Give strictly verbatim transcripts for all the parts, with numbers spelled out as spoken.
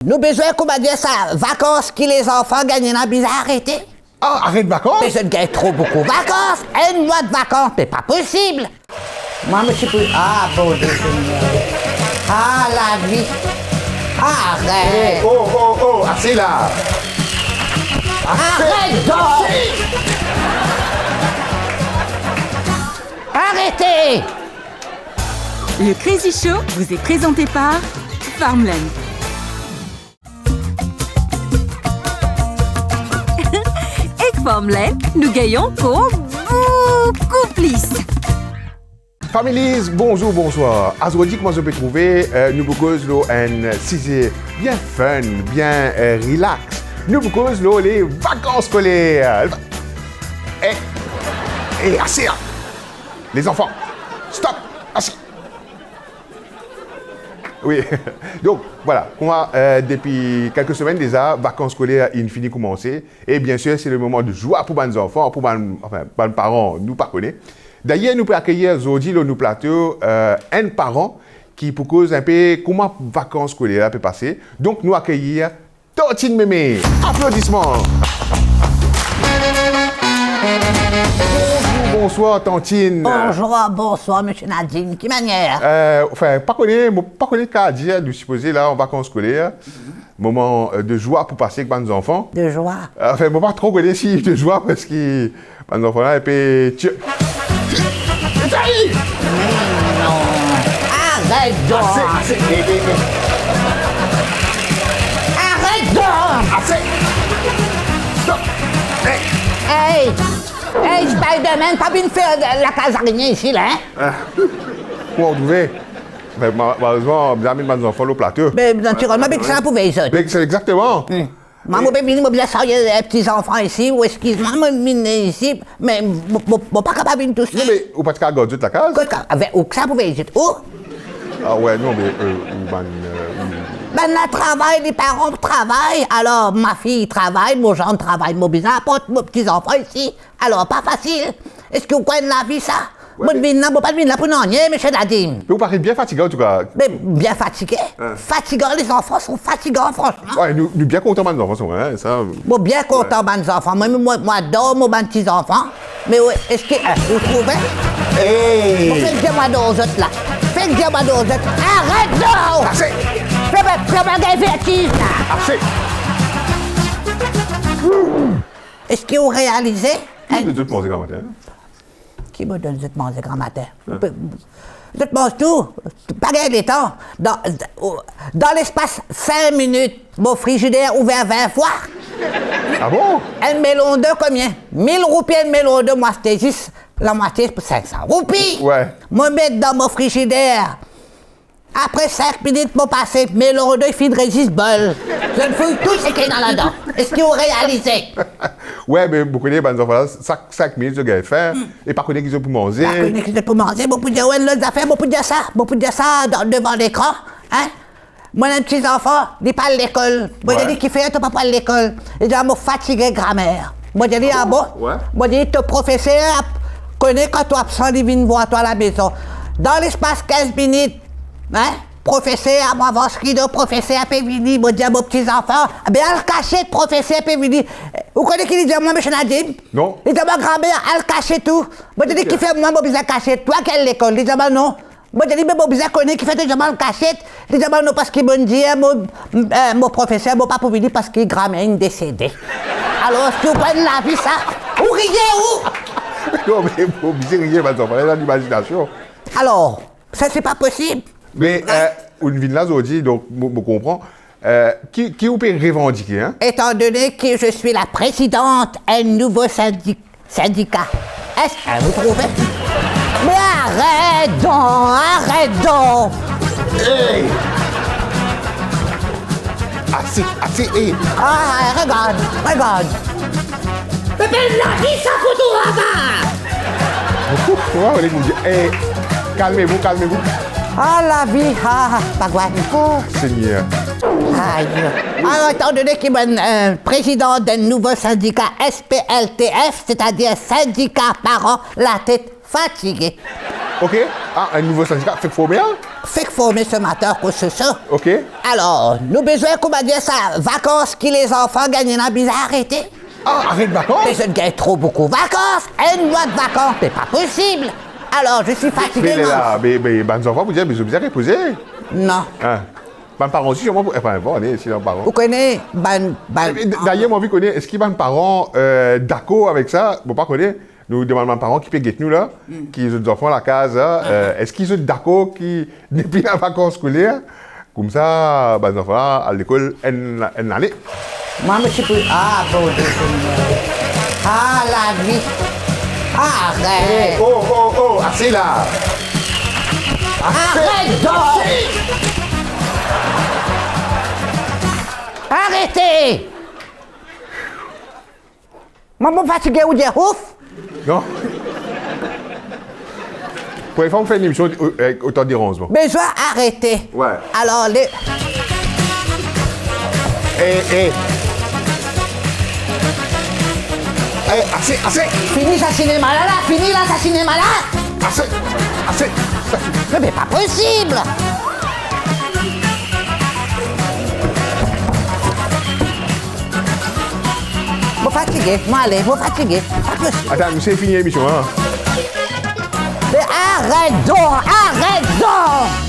Nou bizin, kouma dir sa, vakans ki lezanfan gagn la bizin arete. Ah, aret vakans? Me zot gagn tro boukou vakans. Enn mwa de vakans, me pa posib. Mwa, mo ti pou, ah, Bondie Segner. Ah, lavi. Aret. Eh, oh, oh, oh, ase la. Ase. Aret donk. Ase. Arete. Le Crazy Show vous est présenté par Farmland. Ek Farmland, nou gagn ankor boukou plis. Families, bonzour, bonswar. Azordi, kouma zot pe trouve, eh, nou pou koz lor enn size bien fun, bien, eh, relax. Nou pou koz lor le vakans skoler. Eh, eh, ase la. Lezanfan, stop, ase. Wi. Donk, vwala, kouma, eh, depi kelke semenn deza, vakans skoler inn fini koumanse. E biensir, se le moman de zwa pou bann zanfan, pou bann, anfin, bann paran, nou pa kone. Dayer, nou pe akeyir zordi lor nou plato, eh, enn paran ki pou koz inpe kouma vakans skoler la pe pase. Donk, nou akeyir Tantine Mémé. Aplodisman. Bonzour, bonswar, tantine. Bonzour, bonswar, misie Nadim. Ki manier? Eh, anfin, pa kone, mo pa kone ki kapav dir, nou sipoze la an vakans skoler. Moman, eh, de zwa pou pase ek bann zanfan. De zwa. Anfin, mo pa tro kone si de zwa, parski bann zanfan la, inpe ti... Me non. Aret donk. Ase, ase, eh, eh, eh. Aret donk. Ase. Stop. Eh. Hey. Hey, Spider-Man, pa vinn fer lakaz arienn isi la, hein? Ah. Bon, ou trouve? Me ma-, malerezman, bizin amenn bann zanfan lor plato. Me natirelman, be kisannla pou vey zot? Me se exakteman. Hmm. Mwa, mo pe vini, mo bizin sarye, eh, pti zanfan isi, ou eskiz mwa, mo vinn isi, me mo, mo, mo pa kapav vinn tousel. Non, me ou pa ti kapav gard zot lakaz? Kot ka-, avek ou kisannla pou vey zot? Ou? Ah we, non, me, eh, ou bann, eh, ou... Bann la travay, li paran travay, alor ma fille travay, mo zanfan travay, mo bizin aport mo pti zanfan isi. Alor, pa fasil. Eski ou krwar enn lavi sa? Wi, mo vinn la, mo pa vinn la pou nanye, misie Nadim. Me ou paret bien fatige, antouka. Me bien fatige? Hein. Fatigan, les enfants sont fatigants, franchement. Wi, nou, nou bien kontan bann zanfan, sa, hein, sa. Mo bien kontan bann zanfan. Mwa, mwa, mwa ador mo bann ti zanfan. Me wi, eski, eh, ou trouve? Hey! Mo fer dir mwa ador zot la. Fer dir mwa ador zot. Aret donk! Ase! Fer, fer, fer mwa gagn vertiz la. Ase! Eski ou realize? Ki mo donn zot manze gramatin? Ki mo donn zot manze gramatin? Hein? Zot manz tou, pa gagn letan. Dan, dan lespas sink minit, mo frizider ouver vin fwa. Ah bon? Enn melon de konbien? Mil roupi enn melon de, mo aste zis lamwatie pou sink san roupi. Wi. Mo met dan mo frizider. Apre sink minit, mo pase, melon de finn rezis bol. Zot fouy tou seki ena ladan. Eski ou realize? Wi, me ou kone bann zanfan la, sak sink minit zot gagn fin, e pa kone ki zot pou manze. Pa kone ki zot pou manze, mo pou dir ou enn lot zafer, mo pou dir sa, mo pou dir sa dan, devan lekran, hein? Mwa, enn ti zanfan, li pa al lekol. Mo dir li, kifer to pa pou al lekol? Li dir, mo fatige gramer. Mo dir li, ah bon? Wi. Mo dir li, to profeser kone kan to absan, li vinn vwar twa lamezon. Dan lespas kinz minit, hein? Profeser, mo avans rido, profeser pe vini, mo dir mo pti zanfan, be al kasiet, profeser pe vini. Ou kone ki li dir mwa, misie Nadim? Non. Li dir mwa, gramer, al kasiet ou. Mo dir li, kifer mwa mo bizin kasiet? Twa ki al lekol. Li dir mwa, non. Mo dir li, me mo bizin kone kifer to dir mwa al kasiet. Li dir mwa, non, parski Bondie, mo, eh, mo profeser, mo pa pou vini parski gramer inn desede. Alor, eski ou krwar enn lavi sa? Ou riye, ou? Non, me mo oblize riye, bann zanfan la ena limazinasion. Alor, Sa, se pa posib. Me, eh, ou vinn la zordi, donk, mo, mo konpran. Eh, ki, ki ou pe revandike, hein? Étant donné que je suis la présidente d'un nouveau syndi-, syndicat, est-ce que vous trouvez? Me aret donk, aret donk! Hey! Ase, ase, eh! Ah, regard, regard! Pepe, lavi sa foto laba! Ouf, ouf, ouf, ouf, eh, calmez-vous, calmez-vous. Ah, lavi, ah, pa gagn. Oh, Seigneur. Aïe. Alors, étant donné que mon, euh, président d'un nouveau syndicat S P L T F, c'est-à-dire syndicat parents la tête fatiguée. Ok. Ah, enn nouvo sindika, fek forme, hein? Fek forme se matin, kouma sa. Ok. Alor, nou bizin, kouma dir sa, vakans ki lezanfan gagn la bizin arete. Ah, aret vakans? Me zot gagn tro boukou vakans, enn mwa vakans, se pa posib. Alor, je suis fatigué, me la, non. Me, me bann zanfan, pou dir, me zot bizin repoze. Non. Hein. Bann paran osi, sirman, pou, enfin, bon, ale, si bann paran. Ou kone, bann, bann... E, e, dayer, mo anvi kone, eski bann paran, euh, dakor avek sa? Mo pa kone, nou demann bann paran ki pe get nou la, ki zot zanfan lakaz la, euh, eski zot dakor ki nepli ena vakans skolair? Koumsa, bann zanfan la al lekol enn, enn lane. Mwa, mo ti pou, ah, bon, Dieu Seigneur. Ah, lavi. Aret. Oh, oh, oh, ase la. Ase. Aret, donk. Arete. Mwa, mo fatige, ou dir ouf. Non. Premie fwa mo fer enn emision, euh, avek otan deranzman. Bizin arete. Wi. Alor, le... Eh, eh. Eh, ase, ase. Fini sa sinema la, la. Fini la, sa sinema la. Ase, ase, ase. Me, me pa posib. Mo fatige, mo ale, mo fatige. Pa posib. Atann, nou fini lemision, hein. Me aret donk, aret donk!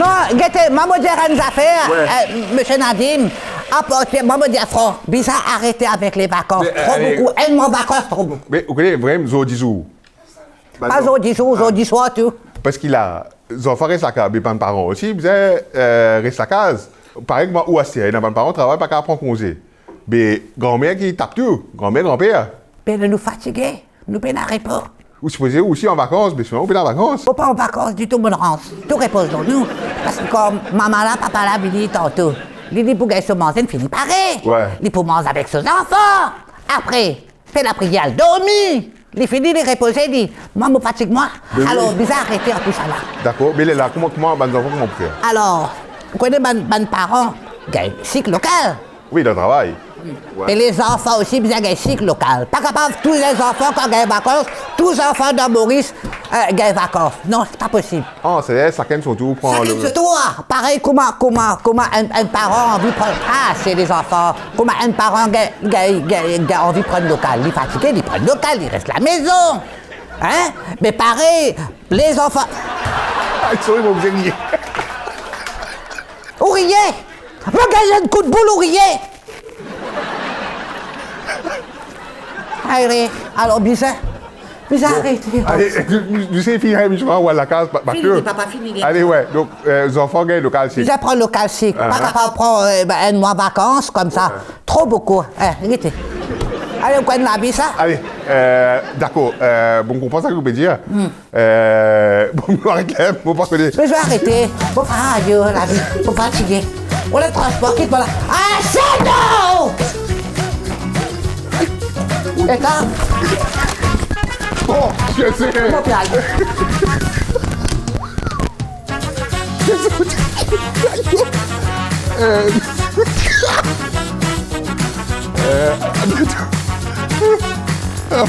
Non, gete, mwa mo dir enn zafer, wi, euh, Misie Nadim, apartir, mwa mo dir fran, bizin arete avek le vakans. Me, euh, tro boukou, enn mwa vakans, tro boukou. Me, ou kone, vremem, zordi zour. Pa zordi zour, zordi swar tou. Parski la, zanfan res lakaz, be bann paran osi bizin, euh, res lakaz. Parey kouma ou aster, ena bann paran travay, pa kapav pran konze. Be granmer ki tap tou, granmer, granper. Be nou fatige, nou pena repo. Ou sipoze osi an vakans, be sirman ou pena vakans. Mo pa an vakans ditou, mo rans. Tou repoz dan nou. Parski kan mama la, papa la vini tanto, li, li pou gagn so manze, li fini pare. Wi. Li pou manz avek so zanfan. Apre, fer lapriyer, al dormi. Li fini, li repoze li. Mwa, mo fatig mwa. Be wi. Alor, bizin arete ar tousala. Dakor, me lerla, kouma, kouma bann zanfan, kouma pou fer? Alor, ou kone bann, bann paran gagn sik lokal. Wi, dan travay. Wi. Wi. E lezanfan osi bizin gagn sik lokal. Pa kapav tou lezanfan kan gagn vakans, tou zanfan dan Moris, euh, gagn vakans. Non, se pa posib. Ah, se sakenn son tour pran... Sakenn le son tour, ah. Parey kouma, kouma, kouma enn, enn paran anvi pran, ah, se lezanfan. Kouma enn paran gagn, gagn, gagn, gagn anvi pran lokal. Li fatige, li pran lokal, li res lamezon. Hein? Me parey, lezanfan... Ay, sorry, mo oblize riye. Ou riye? Mo gagn enn kout boul, ou riye? Ale, alor bizin, bizin arete. Ale, nou, nou, nou fini lemision, ou al lakaz, pa, pa... Fini, papa, fini. Ale, wi, donk, euh, zanfan gagn lokal sik. Bizin pran lokal sik. Ah. Pa kapav pran, euh, be, enn mwa vakans koumsa. Wi. Tro boukou. Eh, gete. Ale, ou konn lavi sa? Ale, euh, dakor, euh, bon, konpran sa ki ou pe dir. Hmm. Euh, bon, nou aret la, mo pa kone. Me zot arete. Bon, ah, yo, lavi, mo fatige. Mo le transpor, kit mwa la. Ah, c'est non! Eta. Bon, je sais. Mo pe ale. Euh, euh,